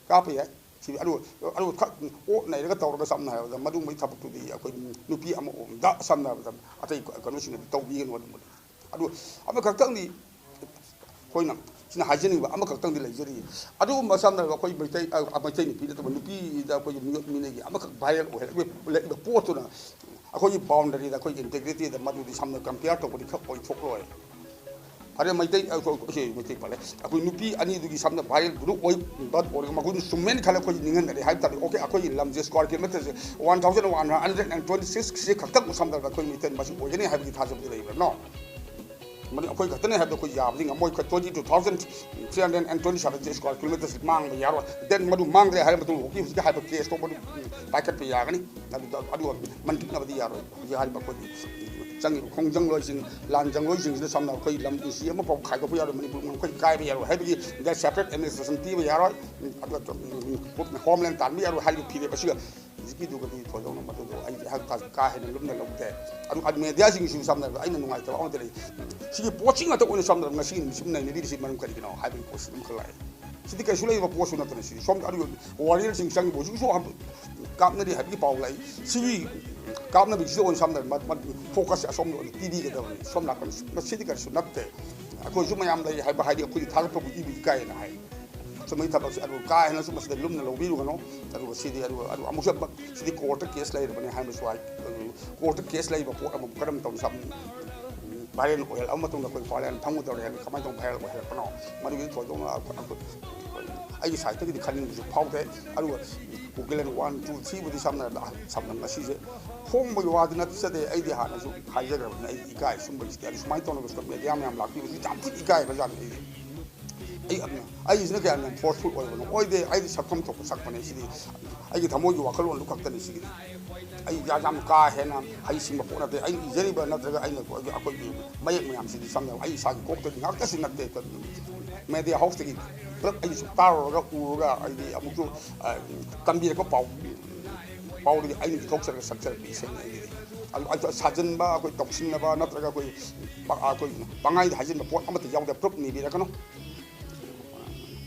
ꯀꯥꯞꯄ ꯌꯥꯏ꯫ ꯁꯤ ꯑꯗꯨ, ꯑꯗꯨ ꯈꯛ ꯑꯣꯠ ꯅꯩꯔꯒ ꯇꯧꯔꯒ, ꯁꯝꯅ ꯍꯥꯏꯔꯕꯗ, ꯃꯗꯨꯒꯨꯝꯕꯒꯤ ꯊꯕꯛꯇꯨꯗꯤ ꯑꯩꯈꯣꯏ ꯅꯨꯄꯤ ꯑꯃ ꯑꯣꯏꯕꯗ, ꯁꯝꯅ ꯍꯥꯏꯔꯕꯗ, ꯑꯇꯩ ꯀꯩꯅꯣꯁꯤꯡꯅꯗꯤ ꯇꯧꯕꯤꯒꯅꯨ꯫ ꯑꯗꯨꯝꯕꯗꯤ ꯑꯗꯨ ꯑꯃꯈꯛꯇꯪꯗꯤ ꯑꯩꯈꯣꯏꯅ ꯁꯤꯅ ꯍꯥꯏꯖꯅꯤꯡꯕ ꯑꯃꯈꯛꯇꯪꯗꯤ ꯂꯩꯖꯔꯤ꯫ ꯑꯗꯨꯒꯨꯝꯕ ꯁꯝꯅ ꯍꯥꯏꯔꯕꯗ ꯑꯩꯈꯣꯏ ꯃꯩꯇꯩ, ꯑ, ꯃꯩꯇꯩ ꯅꯨꯄꯤ ꯅꯠꯇꯕ ꯅꯨꯄꯤꯗ ꯑꯩꯈꯣꯏꯒꯤ ꯃꯤꯑꯣꯠ ꯃꯤꯅꯩꯒꯤ ꯑꯃꯈꯛ ꯚꯥꯏꯔꯦꯜ ꯑꯣꯏꯍꯜꯂꯛꯏꯕ ꯄꯣꯠꯇꯨꯅ ꯑꯩꯈꯣꯏꯒꯤ ꯕꯥꯎꯟꯗꯔꯤꯗ, ꯑꯩꯈꯣꯏꯒꯤ ꯏꯟꯇꯦꯒ꯭ꯔꯤꯇꯤꯗ ꯃꯗꯨꯗꯤ ꯁꯝꯅ ꯀꯝꯄꯤꯌꯔ ꯇꯧꯕꯗꯤ ꯈꯔ ꯑꯣꯏꯊꯣꯛꯂꯣꯏ꯫ ꯐꯔꯦ, ꯃꯩꯇꯩ, ꯑꯩꯈꯣꯏ, ꯑꯩꯈꯣꯏ ꯃꯩꯇꯩ ꯄꯜꯂꯦ, ꯑꯩꯈꯣꯏ ꯅꯨꯄꯤ ꯑꯅꯤꯗꯨꯒꯤ ꯁꯝꯅ ꯚꯥꯏꯔꯦꯜ ꯒ꯭ꯔꯨꯞ ꯑꯣꯏꯕ ꯑꯣꯏꯔꯒ ꯃꯈꯣꯏꯗꯨ ꯆꯨꯝꯃꯦꯅ ꯈꯜꯂꯦ, ꯑꯩꯈꯣꯏ ꯅꯤꯡꯍꯟꯅꯔꯦ ꯍꯥꯏꯕ ꯇꯥꯔꯦ꯫ ꯑꯣꯀꯦ, ꯑꯩꯈꯣꯏꯒꯤ ꯂꯝꯁꯦ ꯁ꯭ꯀ꯭ꯋꯥꯔ ꯀꯤꯂꯣꯃꯤꯇꯔꯁꯦ one thousand one hundred and twenty ꯁꯤꯛꯁꯁꯦ ꯈꯛꯇꯪ ꯁꯝꯅ ꯑꯩꯈꯣꯏ ꯃꯩꯇꯩ ꯃꯁꯤꯡ ꯑꯣꯏꯒꯅꯤ ꯍꯥꯏꯕꯒꯤ ꯊꯥꯖꯕꯗꯤ ꯂꯩꯕ꯭ꯔꯥ? ꯅꯣ꯫ ꯃꯗꯨ ꯑꯩꯈꯣꯏ ꯈꯛꯇꯅꯦ ꯍꯥꯏꯕꯗ ꯑꯩꯈꯣꯏ ꯌꯥꯕꯗꯤ ꯉꯝꯃꯣꯏ꯫ ꯑꯩꯈꯣꯏ twenty two thousand three hundred and twenty ꯁꯚꯦꯟꯁꯦ ꯁ꯭ꯀ꯭ꯋꯥꯔ ꯀꯤꯂꯣꯃꯤꯇꯔꯁꯦ ꯃꯥꯡꯕ ꯌꯥꯔꯣꯏ꯫ ꯗꯦꯟ ꯃꯗꯨ ꯃꯥꯡꯗ꯭ꯔꯦ ꯍꯥꯏꯔ ꯃꯇꯨꯡꯗ ꯍꯧꯖꯤꯛ, ꯍꯧꯖꯤꯛꯀꯤ ꯍꯥꯏꯕ ꯀꯦꯁꯇꯣ ꯃꯗꯨ, ꯎꯝ, ꯄꯥꯏꯈꯠꯄ ꯌꯥꯒꯅꯤ꯫ ꯑꯗꯨꯗ, ꯑꯗꯨꯒ ꯃꯟꯇꯤꯛꯅꯕꯗꯤ ꯌꯥꯔꯣꯏ꯫ ꯍꯧꯖꯤꯛ ꯍꯥꯏꯔꯤꯕ ꯑꯩꯈꯣꯏꯒꯤ ꯆꯪꯉꯤꯕ ꯈꯣꯡꯖꯪꯂꯣꯏꯁꯤꯡ, ꯂꯥꯟ ꯆꯪꯂꯣꯏꯁꯤꯡꯁꯤꯅ ꯁꯝꯅ ꯑꯩꯈꯣꯏ ꯂꯝ ꯏꯟꯆꯤ ꯑꯃꯐꯥꯎ ꯈꯥꯏꯗꯣꯛꯄ ꯌꯥꯔꯣꯏ, ꯃꯅꯤꯄꯨꯔ ꯑꯩꯈꯣꯏ ꯀꯥꯏꯕ ꯌꯥꯔꯣꯏ ꯍꯥꯏꯕꯒꯤ, ꯗ ꯁꯦꯄꯔꯦꯠ ꯑꯦꯗꯃꯤꯅꯤꯁꯇ꯭ꯔꯦꯁꯟ ꯄꯤꯕ ꯌꯥꯔꯣꯏ, ꯑꯗꯨꯒ ꯍꯣꯝꯂꯦꯟ ꯇꯥꯟꯕ ꯌꯥꯔꯣꯏ ꯍꯥꯏꯔꯤꯕ ꯐꯤꯔꯦꯞ ꯑꯁꯤꯒ ꯍꯧꯖꯤꯛꯀꯤꯗꯨꯒꯗꯤ ꯊꯣꯏꯗꯣꯛꯅ ꯃꯗꯨꯗꯣ ꯑꯩ ꯍꯥꯏ-, ꯀꯥ ꯍꯦꯟꯅ ꯂꯨꯝꯅ ꯂꯧꯗꯦ꯫ ꯑꯗꯨ, ꯑꯗꯨ ꯃꯦꯗꯤꯌꯥꯁꯤꯡꯁꯨ ꯁꯝꯅ ꯍꯥꯏꯔꯕꯗ ꯑꯩꯅ ꯅꯨꯡꯉꯥꯏꯇꯕ ꯑꯃꯗ ꯂꯩ꯫ ꯁꯤꯒꯤ ꯄꯣꯠꯁꯤ ꯉꯥꯛꯇ ꯑꯣꯏꯅ ꯁꯝꯅ ꯍꯥꯏꯔꯕꯗ ꯉꯁꯤꯒꯤ ꯅꯨꯃꯤꯠꯁꯤꯕꯨ ꯅꯩꯅꯕꯤꯔꯤꯁꯤ ꯃꯔꯝ ꯀꯔꯤꯒꯤꯅꯣ ꯍꯥꯏꯕꯒꯤ ꯄꯣꯠꯁꯤ ꯑꯗꯨꯝ ꯈꯜꯂꯛꯑꯦ꯫ ꯁꯤꯗꯤ ꯀꯩꯁꯨ ꯂꯩꯕ ꯄꯣꯠꯁꯨ ꯅꯠꯇꯅ ꯁꯤꯗꯤ ꯁꯣꯝꯗ ꯑꯗꯨꯒ ꯋꯥꯔꯤꯌꯔꯁꯤꯡ ꯆꯪꯉꯤꯕ ꯍꯧꯖꯤꯛꯁꯨ ꯍꯥꯟ-, ꯀꯥꯞꯅꯔꯤ ꯍꯥꯏꯕꯒꯤ ꯄꯥꯎ ꯂꯥꯛꯏ꯫ ꯁꯤꯒꯤ ꯀꯥꯞꯅꯕꯤꯁꯤꯗ ꯑꯣꯏꯅ ꯁꯝꯅ ꯍꯥꯏꯔꯕꯗ ꯃ-, ꯃ-, ꯐꯣꯀꯁꯁꯦ ꯑꯁꯣꯝꯗ ꯑꯣꯏꯅ ꯄꯤꯕꯤꯒꯗꯕꯅꯤ꯫ ꯁꯣꯝ ꯅꯥꯀꯟ ꯃꯁꯤꯗꯤ ꯀꯔꯤꯁꯨ ꯅꯠꯇꯦ꯫ ꯑꯩꯈꯣꯏꯁꯨ ꯃꯌꯥꯝ ꯂꯩ ꯍꯥꯏꯕ ꯍꯥꯏꯗꯤ ꯑꯩꯈꯣꯏꯒꯤ ꯊꯥꯒꯠꯄꯕꯨ ꯏꯕꯨ ꯏꯀꯥꯏꯌꯦꯅ ꯍꯥꯏ꯫ ꯁꯨꯝꯕꯒꯤ ꯊꯕꯛꯁꯦ ꯑꯗꯨ ꯀꯥ ꯍꯦꯟꯅꯁꯨ ꯃꯁꯤꯗ ꯂꯨꯝꯅ ꯂꯧꯕꯤꯔꯨꯒꯅꯨ꯫ ꯑꯗꯨꯒ ꯁꯤꯗꯤ ꯑꯗꯨ, ꯑꯗꯨ ꯑꯃꯨꯛꯁꯨ ꯁꯤꯗꯤ ꯀꯣꯔꯠꯇ ꯀꯦꯁ ꯂꯩꯔꯕꯅꯤ ꯍꯥꯏꯕꯁꯨ ꯍꯥꯏ꯫ ꯑꯗꯨ ꯀꯣꯔꯠꯇ ꯀꯦꯁ ꯂꯩꯕ ꯄꯣꯠ ꯑꯃꯕꯨ ꯀꯔꯝ ꯇꯧꯅ ꯁꯝ-, viral ꯑꯣꯏꯍꯜꯂꯕ ꯃꯇꯨꯡꯗ ꯑꯩꯈꯣꯏ ꯄꯥꯔꯂꯤꯌꯥꯃꯦꯟ ꯐꯝꯒꯗꯧꯔꯦ ꯍꯥꯏꯅ ꯀꯃꯥꯏꯅ ꯇꯧꯅ viral ꯑꯣꯏꯍꯜꯂꯛꯄꯅꯣ? ꯃꯗꯨꯒꯤꯗꯤ ꯊꯣꯏꯗꯣꯛꯅ ꯑꯩꯈꯣꯏ, ꯑꯩꯈꯣꯏ, ꯑꯩꯒꯤ side ꯇꯒꯤꯗꯤ ꯈꯟꯅꯤꯡꯕꯁꯨ ꯐꯥꯎꯗꯦ꯫ ꯑꯗꯨꯒ ꯀꯨꯀꯤꯂꯦꯟ one, two, three ꯕꯨꯗꯤ ꯁꯝꯅ ꯍꯥꯏꯔꯕꯗ, ꯁꯝꯅ ꯉꯁꯤꯁꯦ ꯐꯣꯡꯕꯒꯤ ꯋꯥꯗꯤ ꯅꯠꯆꯗꯦ꯫ ꯑꯩꯗꯤ ꯍꯥꯟꯅꯁꯨ ꯍꯥꯏꯖꯈ꯭ꯔꯕꯅꯤꯅ ꯑꯩ ꯏꯀꯥꯏ꯫ ꯁꯨꯝꯕꯁꯤꯗꯤ ꯑꯗꯨ ꯁꯨꯃꯥꯏꯅ ꯇꯧꯅꯕꯁꯤꯗ media ꯃꯌꯥꯝ ꯂꯥꯛꯄꯤꯕꯁꯤ ꯌꯥꯝ ꯊꯤꯅ ꯏꯀꯥꯏꯈ꯭ꯔꯖꯥꯠꯅꯤ꯫ ꯑꯩ, ꯑꯩ, ꯑꯩꯁꯤꯅ ꯀꯌꯥꯝ ꯌꯥꯝ forceful ꯑꯣꯏꯕꯅꯣ? ꯑꯣꯏꯗꯦ꯫ ꯑꯩꯗꯤ ꯁꯛꯐꯝ ꯊꯣꯛꯄ ꯁꯛꯄꯅꯦ꯫ ꯁꯤꯗꯤ ꯑꯩꯒꯤ ꯊꯃꯣꯏꯒꯤ ꯋꯥꯈꯜꯂꯣꯟꯗꯨ ꯈꯛꯇꯅꯤ꯫ ꯁꯤꯒꯤꯗꯤ ꯑꯩ ꯌꯥꯝ, ꯌꯥꯝ ꯀꯥ ꯍꯦꯟꯅ ꯍꯩꯁꯤꯡꯕ ꯄꯣꯠ ꯅꯠꯇꯦ꯫ ꯑꯩꯅ ꯏꯖꯔꯤꯕ ꯅꯠꯇ꯭ꯔꯒ ꯑꯩꯅ ꯑꯩꯈꯣꯏꯒꯤ, ꯑꯩꯈꯣꯏꯒꯤ ꯃꯌꯦꯛ ꯃꯌꯥꯝꯁꯤꯗꯤ ꯁꯝꯅ ꯑꯩ ꯏꯁꯥꯒꯤ ꯀꯣꯛꯇꯒꯤ ꯉꯥꯛꯇꯁꯨ ꯅꯠꯇꯦ꯫ Media house ꯇꯒꯤ ꯄꯨꯂꯞ ꯑꯩꯅ ꯁꯨꯝ ꯇꯥꯔꯨꯔꯒ, ꯎꯔꯒ, ꯑꯩꯗꯤ ꯑꯃꯨꯛꯁꯨ, ꯑ, ꯇꯝꯕꯤꯔꯛꯄ ꯄꯥꯎ, ꯄꯥꯎꯗꯒꯤ ꯑꯩꯅ ꯏꯊꯣꯛꯆꯔꯒ ꯁꯛꯆꯔꯛꯄ ꯏꯁꯩꯅꯤ ꯑꯩꯒꯤꯗꯤ꯫ ꯑꯗꯨ, ꯑꯗꯨ ꯁꯥꯖꯤꯟꯕ, ꯑꯩꯈꯣꯏ ꯇꯧꯁꯤꯟꯅꯕ ꯅꯠꯇ꯭ꯔꯒ ꯑꯩꯈꯣꯏ ꯄ-, ꯑꯩꯈꯣꯏ ꯄꯪꯍꯥꯏꯗ ꯍꯥꯏꯖꯤꯟꯕ ꯄꯣꯠ ꯑꯃꯠꯇ ꯌꯥꯎꯗꯦ꯫ Proof ꯅꯤꯕꯤꯔꯛꯀꯅꯨ꯫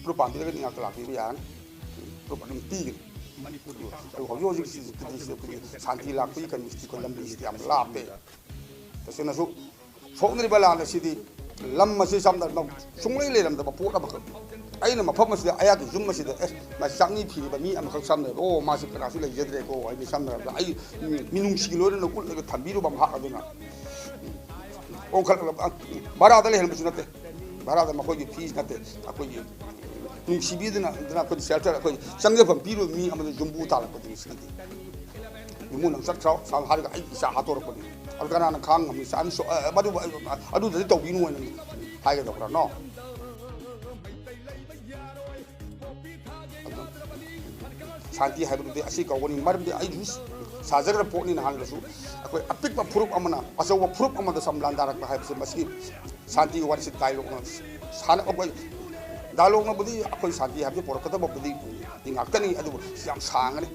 Proof ꯄꯥꯝꯕꯤꯔꯒꯗꯤ ꯉꯥꯛꯇ ꯂꯥꯛꯄꯤꯕ ꯌꯥꯔꯅꯤ꯫ Proof ꯑꯗꯨꯝ ꯄꯤꯒꯅꯤ꯫ ꯑꯗꯨ ꯍꯧꯖꯤꯛ ꯍꯧꯖꯤꯛ ꯁꯤꯗꯤ ꯑꯩꯈꯣꯏꯒꯤ ꯁꯥꯟꯇꯤ ꯂꯥꯛꯄꯒꯤ ꯀꯩꯅꯣꯁꯤꯗꯤ ꯑꯩꯈꯣꯏ ꯂꯝꯕꯤꯁꯤꯗꯤ ꯌꯥꯝ ꯂꯥꯞꯄꯦ꯫ ꯇꯁꯦꯡꯅꯁꯨ ꯁꯣꯛꯅꯔꯤꯕ ꯂꯥꯟ ꯑꯁꯤꯗꯤ ꯂꯝ ꯑꯁꯤ ꯁꯝꯅ ꯍꯥꯏꯔꯕꯗ ꯁꯨꯡꯂꯩ ꯂꯩꯔꯝꯗꯕ ꯄꯣꯠ ꯑꯃꯈꯛ꯫ ꯑꯩꯅ ꯃꯐꯝ ꯑꯁꯤꯗ, ꯑꯩꯍꯥꯛꯀꯤ ꯌꯨꯝ ꯑꯁꯤꯗ, ꯑꯦ, ꯃꯥ ꯆꯥꯛꯅꯤ ꯐꯤꯔꯤꯕ ꯃꯤ ꯑꯃꯈꯛ ꯁꯝꯅ ꯍꯥꯏꯔꯕꯗ, ꯑꯣ, ꯃꯥꯁꯤ ꯀꯅꯥꯁꯨ ꯂꯩꯖꯗ꯭ꯔꯦꯀꯣ ꯍꯥꯏꯅ ꯁꯝꯅ ꯍꯥꯏꯔꯕꯗ ꯑꯩ ꯃꯤꯅꯨꯡꯁꯤꯒꯤ ꯂꯣꯏꯅꯅ ꯎꯠꯂꯒ ꯊꯝꯕꯤꯔꯨꯕ ꯃꯍꯥꯛ ꯑꯗꯨꯅ ꯑꯣꯟꯈꯠꯂꯛꯂꯕ, ꯚꯔꯥꯗ ꯂꯩꯍꯟꯕꯁꯨ ꯅꯠꯇꯦ꯫ ꯚꯔꯥꯗ ꯃꯈꯣꯏꯒꯤ fees ꯅꯠꯇꯦ, ꯑꯩꯈꯣꯏꯒꯤ ꯅꯨꯡꯁꯤꯕꯤꯗꯅ, ꯑꯗꯨꯅ ꯑꯩꯈꯣꯏ shelter, ꯑꯩꯈꯣꯏ ꯆꯪꯖꯐꯝ ꯄꯤꯔꯨꯕ ꯃꯤ ꯑꯃꯗ ꯌꯨꯝꯕꯨ ꯇꯥꯜꯂꯛꯄꯗꯨꯅꯤ ꯁꯤꯗꯤ꯫ ꯌꯨꯝꯕꯨ ꯅꯪ ꯆꯠꯈ꯭ꯔꯣ ꯁꯥꯎ ꯍꯥꯏꯔꯒ ꯑꯩ ꯏꯆꯥ ꯍꯥꯠꯇꯣꯔꯛꯄꯅꯤ꯫ ꯑꯗꯨ ꯀꯅꯥꯅ ꯈꯥꯡ ꯉꯝꯅꯤ? ꯆꯥꯅꯤ ꯁꯣ-, ꯑ, ꯃꯗꯨ, ꯑꯗꯨꯗꯗꯤ ꯇꯧꯕꯤꯅꯨ ꯍꯥꯏꯅ ꯍꯥꯏꯒꯗꯧꯕ꯭ꯔꯥ? No꯫ ꯑꯗꯨ ꯁꯥꯟꯇꯤ ꯍꯥꯏꯕꯗꯨꯗꯤ ꯑꯁꯤ ꯀꯧꯒꯅꯤ꯫ ꯃꯔꯝꯗꯤ ꯑꯩꯁꯨ ꯁꯥꯖꯈ꯭ꯔꯕ ꯄꯣꯠꯅꯤ ꯅꯍꯥꯟꯗꯁꯨ꯫ ꯑꯩꯈꯣꯏ ꯑꯄꯤꯛꯄ ꯐꯨꯔꯨꯞ ꯑꯃꯅ ꯑꯆꯧꯕ ꯐꯨꯔꯨꯞ ꯑꯃꯗ ꯁꯝ ꯂꯥꯟꯗꯥꯔꯛꯄ ꯍꯥꯏꯕꯁꯦ ꯃꯁꯤ ꯁꯥꯟꯇꯤꯒꯤ ꯋꯥꯔꯤꯁꯤ dialogue ꯅ ꯁꯥꯟꯅ-, ꯑꯩꯈꯣꯏ dialogue ꯅꯕꯨꯗꯤ ꯑꯩꯈꯣꯏ ꯁꯥꯟꯇꯤ ꯍꯥꯏꯕꯁꯤ ꯄꯨꯔꯛꯀꯗꯕꯕꯨꯗꯤ ꯉꯥꯛꯇꯅꯤ, ꯑꯗꯨꯕꯨ ꯁꯤ ꯌꯥꯝ ꯁꯥꯡꯒꯅꯤ꯫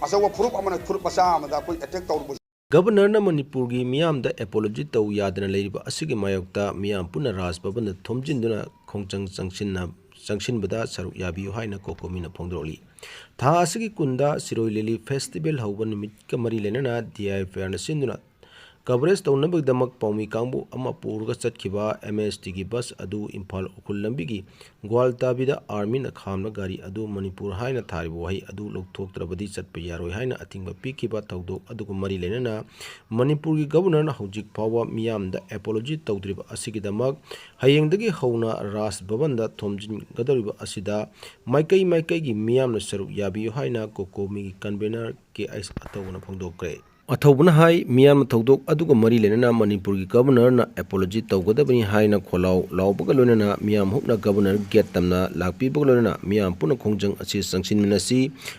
ꯑꯆꯧꯕ ꯐꯨꯔꯨꯞ ꯑꯃꯅ ꯐꯨꯔꯨꯞ ꯃꯆꯥ ꯑꯃꯗ ꯑꯩꯈꯣꯏ attack ꯇꯧꯔꯨꯕ꯫ Governor ꯅ ꯃꯅꯤꯄꯨꯔꯒꯤ ꯃꯤꯌꯥꯝꯗ apology ꯇꯧ ꯌꯥꯗꯅ ꯂꯩꯔꯤꯕ ꯑꯁꯤꯒꯤ ꯃꯥꯌꯣꯛꯇ ꯃꯤꯌꯥꯝ ꯄꯨꯟꯅ ꯔꯥꯖ ꯚꯕꯟꯗ ꯊꯣꯝꯖꯤꯟꯗꯨꯅ ꯈꯣꯡꯖꯪ ꯆꯪꯁꯤꯟꯅ-, ꯆꯪꯁꯤꯟꯕꯗ ꯁꯔꯨꯛ ꯌꯥꯕꯤꯌꯨ ꯍꯥꯏꯅ COCOMI ꯅ ꯐꯣꯡꯗꯣꯔꯛꯂꯤ꯫ ꯊꯥ ꯑꯁꯤꯒꯤ ꯀꯨꯟꯗ ꯁꯤꯔꯣꯏ ꯂꯤꯂꯤ festival ꯍꯧꯕ ꯅꯨꯃꯤꯠꯀ ꯃꯔꯤ ꯂꯩꯅꯅ D I F I R ꯅ ꯁꯤꯟꯗꯨꯅ coverage ꯇꯧꯅꯕꯒꯤꯗꯃꯛ ꯄꯥꯎꯃꯤ ꯀꯥꯡꯕꯨ ꯑꯃ ꯄꯨꯔꯒ ꯆꯠꯈꯤꯕ ꯑꯦꯝ ꯑꯦꯁ ꯇꯤꯒꯤ ꯕꯁ ꯑꯗꯨ ꯏꯝꯐꯥꯜ ꯎꯈ꯭ꯔꯨꯜ ꯂꯝꯕꯤꯒꯤ ꯒ꯭ꯋꯥꯜꯇꯥꯕꯤꯗ ꯑꯥꯔꯃꯤꯅ ꯈꯥꯝꯂ ꯒꯥꯔꯤ ꯑꯗꯨ ꯃꯅꯤꯄꯨꯔ ꯍꯥꯏꯅ ꯊꯥꯔꯤꯕ ꯋꯥꯍꯩ ꯑꯗꯨ ꯂꯧꯊꯣꯛꯇ꯭ꯔꯕꯗꯤ ꯆꯠꯄ ꯌꯥꯔꯣꯏ ꯍꯥꯏꯅ ꯑꯊꯤꯡꯕ ꯄꯤꯈꯤꯕ ꯊꯧꯗꯣꯛ ꯑꯗꯨꯒ ꯃꯔꯤ ꯂꯩꯅꯅ ꯃꯅꯤꯄꯨꯔꯒꯤ ꯒꯕꯔꯅꯔꯅ ꯍꯧꯖꯤꯛ ꯐꯥꯎꯕ ꯃꯤꯌꯥꯝꯗ ꯑꯦꯄꯣꯂꯣꯖꯤ ꯇꯧꯗ꯭ꯔꯤꯕ ꯑꯁꯤꯒꯤꯗꯃꯛ ꯍꯌꯦꯡꯗꯒꯤ ꯍꯧꯅ ꯔꯥꯖ ꯚꯕꯟꯗ ꯊꯣꯝꯖꯤꯟꯒꯗꯧꯔꯤꯕ ꯑꯁꯤꯗ ꯃꯥꯏꯀꯩ ꯃꯥꯏꯀꯩꯒꯤ ꯃꯤꯌꯥꯝꯅ ꯁꯔꯨꯛ ꯌꯥꯕꯤꯌꯨ ꯍꯥꯏꯅ ꯀꯣꯀꯣꯃꯤꯒꯤ convener ꯀꯦ ꯑꯩꯆ ꯑꯊꯧꯕꯅ ꯐꯣꯡꯗꯣꯛꯈ꯭ꯔꯦ꯫ ꯑꯊꯧꯕꯅ ꯍꯥꯏ, ꯃꯤꯌꯥꯝꯅ ꯊꯧꯗꯣꯛ ꯑꯗꯨꯒ ꯃꯔꯤ ꯂꯩꯅꯅ ꯃꯅꯤꯄꯨꯔꯒꯤ ꯒꯕꯔꯅꯔꯅ ꯑꯦꯄꯣꯂꯣꯖꯤ ꯇꯧꯒꯗꯕꯅꯤ ꯍꯥꯏꯅ ꯈꯣꯜꯂꯥꯎ ꯂꯥꯎꯕꯒ ꯂꯣꯏꯅꯅ ꯃꯤꯌꯥꯝ ꯍꯨꯞꯅ ꯒꯕꯔꯅꯔ ꯒꯦꯠ ꯇꯝꯅ ꯂꯥꯛꯄꯤꯕꯒ ꯂꯣꯏꯅꯅ ꯃꯤꯌꯥꯝ ꯄꯨꯟꯅ ꯈꯣꯡꯖꯪ ꯑꯁꯤ ꯆꯪꯁꯤꯟꯃꯤꯟꯅꯁꯤ꯫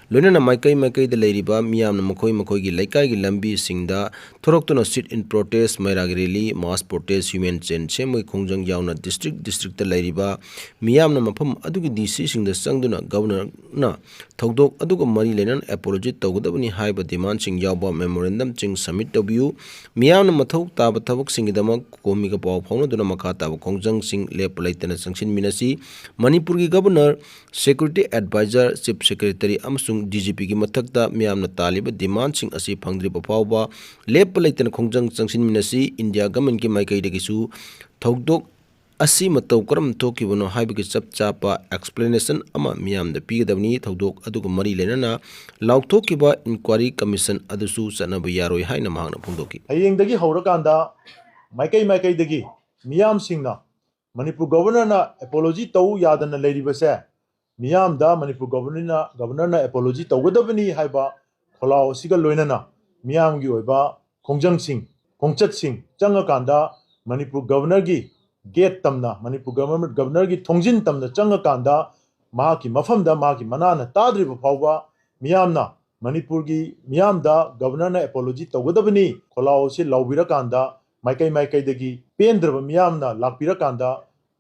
ꯂꯣꯏꯅꯅ ꯃꯥꯏꯀꯩ ꯃꯥꯏꯀꯩꯗ ꯂꯩꯔꯤꯕ ꯃꯤꯌꯥꯝꯅ ꯃꯈꯣꯏ ꯃꯈꯣꯏꯒꯤ ꯂꯩꯀꯥꯏꯒꯤ ꯂꯝꯕꯤꯁꯤꯡꯗ ꯊꯣꯔꯛꯇꯨꯅ sit in protest, ꯃꯩꯔꯥꯒꯤ rally, mass protest, human chain ꯁꯦꯝꯕꯒꯤ ꯈꯣꯡꯖꯪ ꯌꯥꯎꯅ district districtꯇ ꯂꯩꯔꯤꯕ ꯃꯤꯌꯥꯝꯅ ꯃꯐꯝ ꯑꯗꯨꯒꯤ ꯗꯤ ꯁꯤꯁꯤꯡꯗ ꯆꯪꯗꯨꯅ ꯒꯕꯔꯅꯔꯅ ꯊꯧꯗꯣꯛ ꯑꯗꯨꯒ ꯃꯔꯤ ꯂꯩꯅꯅ ꯑꯦꯄꯣꯂꯣꯖꯤ ꯇꯧꯒꯗꯕꯅꯤ ꯍꯥꯏꯕ ꯗꯤꯃꯥꯟꯁꯤꯡ ꯌꯥꯎꯕ ꯃꯦꯃꯣꯔꯦꯟꯗꯝꯁꯤꯡ ꯁꯕꯃꯤꯠ ꯇꯧꯕꯤꯌꯨ꯫ ꯃꯤꯌꯥꯝꯅ ꯃꯊꯧ ꯇꯥꯕ ꯊꯕꯛꯁꯤꯡꯒꯤꯗꯃꯛ ꯀꯣꯃꯤꯒ ꯄꯥꯎ ꯐꯥꯎꯅꯗꯨꯅ ꯃꯈꯥ ꯇꯥꯕ ꯈꯣꯡꯖꯪꯁꯤꯡ ꯂꯦꯞꯄ ꯂꯩꯇꯅ ꯆꯪꯁꯤꯟꯃꯤꯟꯅꯁꯤ꯫ ꯃꯅꯤꯄꯨꯔꯒꯤ governor, security adviser, chief secretary ꯑꯃꯁꯨꯡ ꯗꯤ ꯖꯤ ꯄꯤꯒꯤ ꯃꯊꯛꯇ ꯃꯤꯌꯥꯝꯅ ꯇꯥꯜꯂꯤꯕ ꯗꯤꯃꯥꯟꯁꯤꯡ ꯑꯁꯤ ꯐꯪꯗ꯭ꯔꯤꯕ ꯐꯥꯎꯕ ꯂꯦꯞꯄ ꯂꯩꯇꯅ ꯈꯣꯡꯖꯪ ꯆꯪꯁꯤꯟꯃꯤꯟꯅꯁꯤ꯫ ꯏꯟꯗꯤꯌꯥ ꯒꯃꯦꯟꯒꯤ ꯃꯥꯏꯀꯩꯗꯒꯤꯁꯨ ꯊꯧꯗꯣꯛ ꯑꯁꯤ ꯃꯇꯧ ꯀꯔꯝꯅ ꯊꯣꯛꯈꯤꯕꯅꯣ ꯍꯥꯏꯕꯒꯤ ꯆꯞ ꯆꯥꯕ ꯑꯦꯛꯁꯄ꯭ꯂꯦꯅꯦꯁꯟ ꯑꯃ ꯃꯤꯌꯥꯝꯗ ꯄꯤꯒꯗꯕꯅꯤ꯫ ꯊꯧꯗꯣꯛ ꯑꯗꯨꯒ ꯃꯔꯤ ꯂꯩꯅꯅ ꯂꯥꯎꯊꯣꯛꯈꯤꯕ ꯏꯟꯀ꯭ꯋꯥꯔꯤ ꯀꯃꯤꯁꯟ ꯑꯗꯨꯁꯨ ꯆꯠꯅꯕ ꯌꯥꯔꯣꯏ ꯍꯥꯏꯅ ꯃꯍꯥꯛꯅ ꯐꯣꯡꯗꯣꯛꯈꯤ꯫ ꯍꯌꯦꯡꯗꯒꯤ ꯍꯧꯔꯀꯥꯟꯗ ꯃꯥꯏꯀꯩ ꯃꯥꯏꯀꯩꯗꯒꯤ ꯃꯤꯌꯥꯝꯁꯤꯡꯅ ꯃꯅꯤꯄꯨꯔ ꯒꯕꯔꯅꯔꯅ ꯑꯦꯄꯣꯂꯣꯖꯤ ꯇꯧ ꯌꯥꯗꯅ ꯂꯩꯔꯤꯕꯁꯦ, ꯃꯤꯌꯥꯝꯗ ꯃꯅꯤꯄꯨꯔ ꯒꯕꯔꯅꯔꯅ, ꯒꯕꯔꯅꯔꯅ ꯑꯦꯄꯣꯂꯣꯖꯤ ꯇꯧꯒꯗꯕꯅꯤ ꯍꯥꯏꯕ ꯈꯣꯜꯂꯥꯎ ꯑꯁꯤꯒ ꯂꯣꯏꯅꯅ ꯃꯤꯌꯥꯝꯒꯤ ꯑꯣꯏꯕ ꯈꯣꯡꯖꯪꯁꯤꯡ, ꯈꯣꯡꯆꯠꯁꯤꯡ ꯆꯪꯉꯀꯥꯟꯗ ꯃꯅꯤꯄꯨꯔ ꯒꯕꯔꯅꯔꯒꯤ ꯒꯦꯠ ꯇꯝꯅ, ꯃꯅꯤꯄꯨꯔ ꯒꯕꯔꯅꯔ, ꯒꯕꯔꯅꯔꯒꯤ ꯊꯣꯡꯖꯤꯟ ꯇꯝꯅ ꯆꯪꯉꯀꯥꯟꯗ ꯃꯍꯥꯛꯀꯤ ꯃꯐꯝꯗ ꯃꯍꯥꯛꯀꯤ ꯃꯅꯥꯅ ꯇꯥꯗ꯭ꯔꯤꯕ ꯐꯥꯎꯕ ꯃꯤꯌꯥꯝꯅ ꯃꯅꯤꯄꯨꯔꯒꯤ ꯃꯤꯌꯥꯝꯗ ꯒꯕꯔꯅꯔꯅ ꯑꯦꯄꯣꯂꯣꯖꯤ ꯇꯧꯒꯗꯕꯅꯤ ꯈꯣꯜꯂꯥꯎ ꯑꯁꯤ ꯂꯥꯎꯕꯤꯔꯀꯥꯟꯗ ꯃꯥꯏꯀꯩ ꯃꯥꯏꯀꯩꯗꯒꯤ ꯄꯦꯟꯗ꯭ꯔꯕ ꯃꯤꯌꯥꯝꯅ ꯂꯥꯛꯄꯤꯔꯀꯥꯟꯗ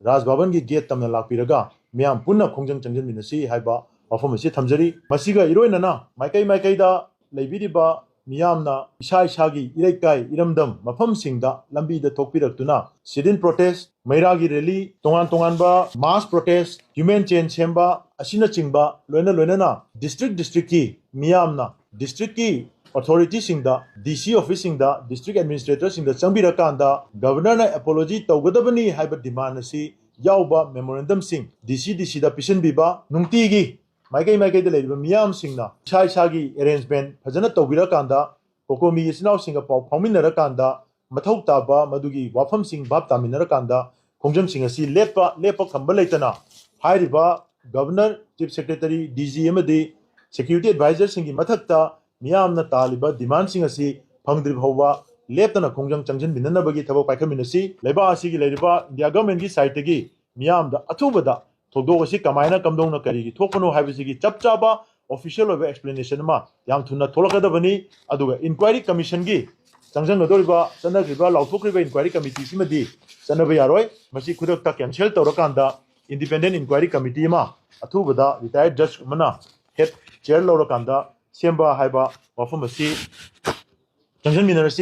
ꯔꯥꯖ ꯚꯕꯟꯒꯤ ꯒꯦꯠ ꯇꯝꯅ ꯂꯥꯛꯄꯤꯔꯒ ꯃꯤꯌꯥꯝ ꯄꯨꯟꯅ ꯈꯣꯡꯖꯪ ꯆꯪꯁꯤꯟꯃꯤꯟꯅꯁꯤ ꯍꯥꯏꯕ ꯋꯥꯐꯝ ꯑꯁꯤ ꯊꯝꯖꯔꯤ꯫ ꯃꯁꯤꯒ ꯏꯔꯣꯏꯅꯅ ꯃꯥꯏꯀꯩ ꯃꯥꯏꯀꯩꯗ ꯂꯩꯕꯤꯔꯤꯕ ꯃꯤꯌꯥꯝꯅ ꯏꯁꯥ ꯏꯁꯥꯒꯤ ꯏꯔꯩꯀꯥꯏ ꯏꯔꯝꯗꯝ ꯃꯐꯝꯁꯤꯡꯗ ꯂꯝꯕꯤꯗ ꯊꯣꯛꯄꯤꯔꯛꯇꯨꯅ sit in protest, ꯃꯩꯔꯥꯒꯤ rally, ꯇꯣꯉꯥꯟ ꯇꯣꯉꯥꯟꯕ mass protest, human chain ꯁꯦꯝꯕ ꯑꯁꯤꯅꯆꯤꯡꯕ ꯂꯣꯏꯅ ꯂꯣꯏꯅꯅ district districtꯀꯤ ꯃꯤꯌꯥꯝꯅ districtꯀꯤ ꯑꯣꯊꯣꯔꯤꯇꯤꯁꯤꯡꯗ, ꯗꯤ ꯁꯤ ꯑꯣꯐꯤꯁꯁꯤꯡꯗ, ꯗꯤꯁꯇ꯭ꯔꯤꯛ ꯑꯦꯗꯃꯤꯅꯤꯁꯇ꯭ꯔꯦꯇꯔꯁꯤꯡꯗ ꯆꯪꯕꯤꯔꯀꯥꯟꯗ ꯒꯕꯔꯅꯔꯅ ꯑꯦꯄꯣꯂꯣꯖꯤ ꯇꯧꯒꯗꯕꯅꯤ ꯍꯥꯏꯕ ꯗꯤꯃꯥꯟ ꯑꯁꯤ ꯌꯥꯎꯕ ꯃꯦꯃꯣꯔꯦꯟꯗꯝꯁꯤꯡ ꯗꯤ ꯁꯤ ꯗꯤ ꯁꯤꯗ ꯄꯤꯁꯤꯟꯕꯤꯕ, ꯅꯨꯡꯇꯤꯒꯤ ꯃꯥꯏꯀꯩ ꯃꯥꯏꯀꯩꯗ ꯂꯩꯔꯤꯕ ꯃꯤꯌꯥꯝꯁꯤꯡꯅ ꯏꯁꯥ ꯏꯁꯥꯒꯤ ꯑꯦꯔꯦꯟꯖꯃꯦꯟ ꯐꯖꯅ ꯇꯧꯕꯤꯔꯀꯥꯟꯗ ꯀꯣꯀꯣꯃꯤ ꯏꯆꯤꯟ ꯏꯅꯥꯎꯁꯤꯡꯒ ꯄꯥꯎ ꯐꯥꯎꯃꯤꯟꯅꯔꯀꯥꯟꯗ ꯃꯊꯧ ꯇꯥꯕ ꯃꯗꯨꯒꯤ ꯋꯥꯐꯝꯁꯤꯡ ꯚꯥꯞ ꯇꯥꯃꯤꯟꯅꯔꯀꯥꯟꯗ ꯈꯣꯡꯖꯪꯁꯤꯡ ꯑꯁꯤ ꯂꯦꯞꯄ ꯂꯦꯞꯄ ꯈꯝꯕ ꯂꯩꯇꯅ ꯍꯥꯏꯔꯤꯕ governor, chief secretary, D G ꯑꯃꯗꯤ ꯁꯦꯀ꯭ꯌꯨꯔꯤꯇꯤ ꯑꯦꯗꯚꯥꯏꯖꯔꯁꯤꯡꯒꯤ ꯃꯊꯛꯇ ꯃꯤꯌꯥꯝꯅ ꯇꯥꯜꯂꯤꯕ ꯗꯤꯃꯥꯟꯁꯤꯡ ꯑꯁꯤ ꯐꯪꯗ꯭ꯔꯤꯕ ꯐꯥꯎꯕ ꯂꯦꯞꯇꯅ ꯈꯣꯡꯖꯪ ꯆꯪꯁꯤꯟꯃꯤꯟꯅꯅꯕꯒꯤ ꯊꯕꯛ ꯄꯥꯏꯈꯠꯃꯤꯟꯅꯁꯤ꯫ ꯂꯩꯕꯥꯛ ꯑꯁꯤꯒꯤ ꯂꯩꯔꯤꯕ ꯏꯟꯗꯤꯌꯥ ꯒꯚꯔꯟꯃꯦꯟꯠꯀꯤ ꯁꯥꯏꯠꯇꯒꯤ ꯃꯤꯌꯥꯝꯗ ꯑꯊꯨꯕꯗ ꯊꯧꯗꯣꯛ ꯑꯁꯤ ꯀꯃꯥꯏꯅ, ꯀꯝꯗꯧꯅ, ꯀꯔꯤꯒꯤ ꯊꯣꯛꯄꯅꯣ ꯍꯥꯏꯕꯁꯤꯒꯤ ꯆꯞ ꯆꯥꯕ ꯑꯣꯐꯤꯁꯤꯌꯦꯜ ꯑꯣꯏꯕ ꯑꯦꯛꯁꯄ꯭ꯂꯦꯅꯦꯁꯟ ꯑꯃ ꯌꯥꯝ ꯊꯨꯅ ꯊꯣꯛꯂꯛꯀꯗꯕꯅꯤ꯫ ꯑꯗꯨꯒ ꯏꯟꯀ꯭ꯋꯥꯏꯔꯤ ꯀꯃꯤꯁꯟꯒꯤ ꯆꯪꯁꯤꯟꯒꯗꯧꯔꯤꯕ, ꯆꯠꯅꯈ꯭ꯔꯤꯕ, ꯂꯥꯎꯊꯣꯛꯈ꯭ꯔꯤꯕ ꯏꯟꯀ꯭ꯋꯥꯏꯔꯤ ꯀꯃꯤꯇꯤꯁꯤꯃꯗꯤ ꯆꯠꯅꯕ ꯌꯥꯔꯣꯏ꯫ ꯃꯁꯤ ꯈꯨꯗꯛꯇ ꯀꯦꯟꯁꯦꯜ ꯇꯧꯔꯀꯥꯟꯗ ꯏꯟꯗꯤꯄꯦꯟꯗꯦꯟ ꯏꯟꯀ꯭ꯋꯥꯏꯔꯤ ꯀꯝꯃꯤꯇꯤ ꯑꯃ ꯑꯊꯨꯕꯗ ꯔꯤꯇꯥꯌꯔꯗ ꯖꯖ ꯑꯃꯅ ꯍꯦꯗ ꯆꯤꯌꯔ ꯂꯧꯔꯀꯥꯟꯗ ꯁꯦꯝꯕ ꯍꯥꯏꯕ ꯋꯥꯐꯝ ꯑꯁꯤ ꯆꯪꯁꯤꯟꯃꯤꯟꯅꯔꯁꯤ꯫